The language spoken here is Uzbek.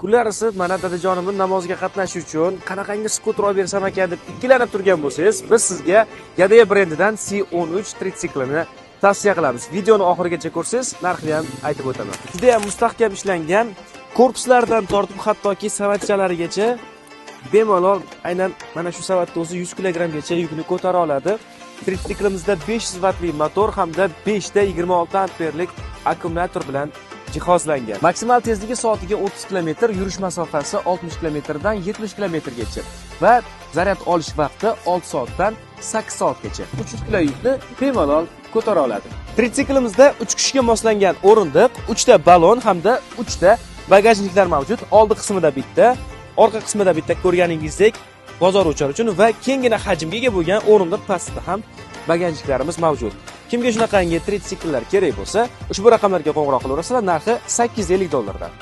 Kunlar isib, mana dadajonimni namozga qatnashish uchun qanaqangi skuter olib bersam ekan deb ikkilanib turgan bo'lsangiz, biz sizga Yadea brendidan C13 tritsiklini tavsiya qilamiz. Videoni oxirigacha ko'rsangiz, narxini ham aytib o'taman. Juda ham mustahkam ishlangan, korpuslardan tortib hattoki savatchalarigacha bemalol aynan mana shu savatda o'zi 100 kilogrammgacha yukni ko'tara oladi. Tritsiklimizda 500 vattli motor hamda 5 ta 26 amperlik akkumulyator bilan jihozlangan. Maksimal tezligi soatiga 30 km, yurish masofasi 60 km dan 70 km gacha va zaryad olish vaqti 6 soatdan 8 soatgacha. 300 kilo yukni bemalol ko'tara oladi. Tritsикlimizda 3 kishiga moslangan o'rindiq, 3 ta balon hamda 3 ta bagajniklar mavjud. Oldi qismida bitta, orqa qismida bitta, ko'rganingizdek, bozor uchar uchun va kenggina hajmga ega bo'lgan o'rindiq pastida ham bagajniklarimiz mavjud. Kimga shunaqangi tritsikllar kerak bo'lsa, ushbu raqamlarga qo'ng'iroq qilaverasizlar, narxi 850 dollardan.